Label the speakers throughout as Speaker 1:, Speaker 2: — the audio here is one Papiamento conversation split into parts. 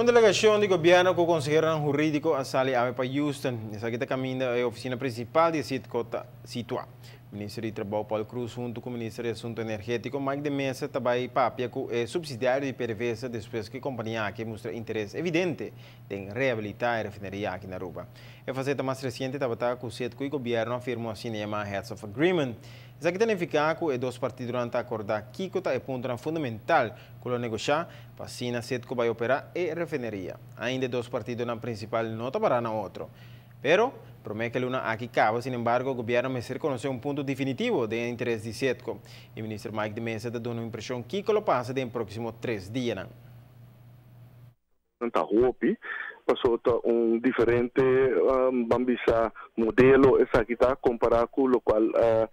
Speaker 1: Un delegacion di gobierno cu conseheronan huridico a sali awe pa Houston. Esaki ta caminda e oficina principal di Citgo ta situa. Minister di Trabou Paul Croes hunto cu Minister di Asunto Energetico Mike de Meza ta bay papia cu e subsidiario di PDVSA despues cu e compania aki mustra interes evidente den rehabilita e refineria aki na Aruba. E faceta mas reciente tabata cu Citgo y gobierno a firma asina yama Heads of Agreement. Esaki ta nifica cu e dos partidonan ta acorda kico ta e puntonan fundamental cu lo negocia pa asina Citgo bay opera e refineria. Ainda e dos partidonan principal no ta para na otro. Pero, prome cu e luna aki caba, sin embargo, gobierno mester conoce un punto definitivo den interes di Citgo. E minister Mike de Meza ta duna un impresion kico lo pasa den proximo 3 dianan.
Speaker 2: Ta hopi paso ta un diferente ban bisa modelo esaki ta compara cu locual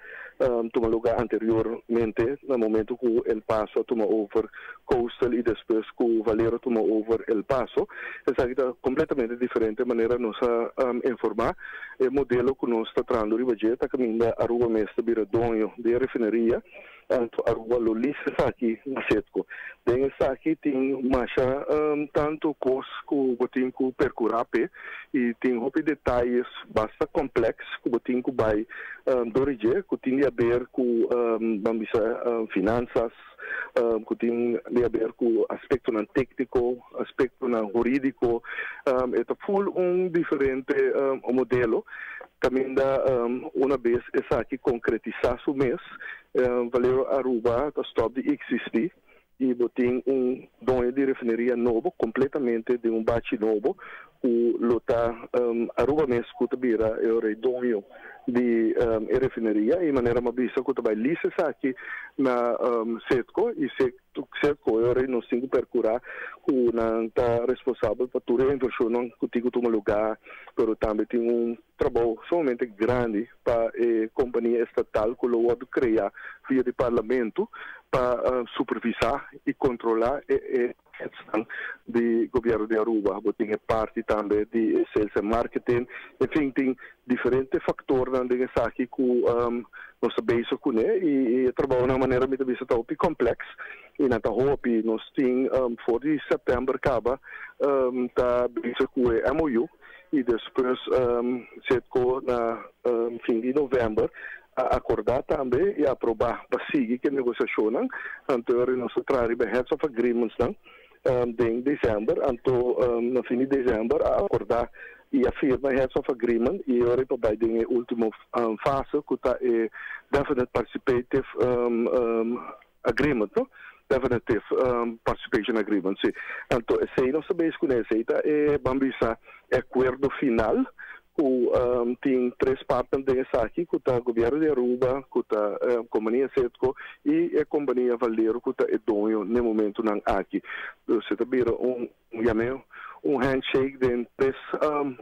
Speaker 2: tuma lugar anteriormente, na momento cu El Paso tuma over Coastal y despues cu Valero tuma over El Paso. Esaki ta completamente diferente. Manera nos a informa, e modelo cu nos ta trahando riba dje ta caminda Aruba mes ta bira doño di refineria, anto Aruba lo lease esaki na Citgo. Den esaki tin masha tanto cos cu bo tin cu percura pe y tin hopi detaye basta complex cu bo tin cu bay door dje, cu tin di haber cu ban bisa finanzas, cu tin di haber cu aspectonan tecnico, aspectonan huridico. E ta full un diferente modelo. Caminda un bes esaki concretisa su mes, Valero Aruba ta stop di existi y bo tin un doño di refineria nobo, completamente di un bachi nobo, cu lo ta Aruba mes cu ta bira e doño di e refineria y manera m'a bisa cu ta bay lease esaki na Citgo y Citgo e nos tin cu percura cu nan ta responsabel pa tur e inversion cu tin cu tuma lugar, pero tambe tin un trabou sumamente grandi pa e compania estatal cu lo wordo crea via di parlamento pa supervisa y controla e di gobierno di Aruba. Bo tin parti tambe di sales and marketing. En fin, tin diferente factornan den esaki cu nos ta bezig cu ne y trabou na manera mi ta bisa ta hopi complex y nan ta hopi. Nos tin for di september caba ta bezig cu e MOU y despues Citgo na fin di november a acorda tambe y aproba pa sigui cu e negociacion. Anto nos a traha heads of agreements nan den december, anto na fin di december a acorda y a firma heads of agreement y awor pa bay den ultimo fase cu ta e definite participative agreement, no? Definitive participation agreement, si. Anto esey nos ta bezig cu esey ta e ban bisa acuerdo final cu tin tres partner den esaki, cu ta gobierno di Aruba, cu ta compania Citgo y e compania Valero, cu ta e doño na momentonan aki. Dus ta bira un yameo, un handshake den tres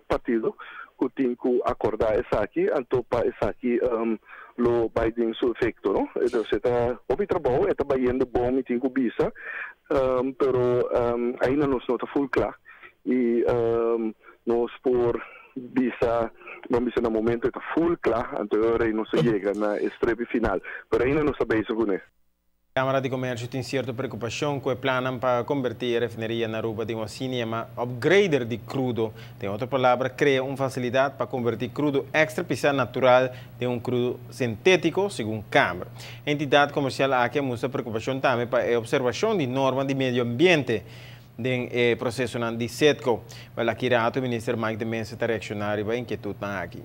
Speaker 2: partido cu tin cu acorda esaki, anto pa esaki lo bay den su efecto, no? Anto, ta hopi trabou, ta bayendo bon, mi tin cu bisa, pero ainda nos no ta full cla y nos por bisa, ban bisa, na momento ta full cla, anto nos a yega na strepi final, pero ainda nos ta bezig cu ne.
Speaker 1: Camara di Comercio tin cierto preocupacion cu e plan pa converti e refineria na Aruba den un asina yama upgrader di crudo. Den otro palabra, crea un facilidad pa converti crudo extra pisa natural den un crudo sintetico, segun Camara. E entidad comercial aki a mustra preocupacion tambe pa e observacion di norma di medio ambiente den proceso di Citgo. Wel, aki rato minister Mike de Meza ta reacciona riba e inkietudnan aki.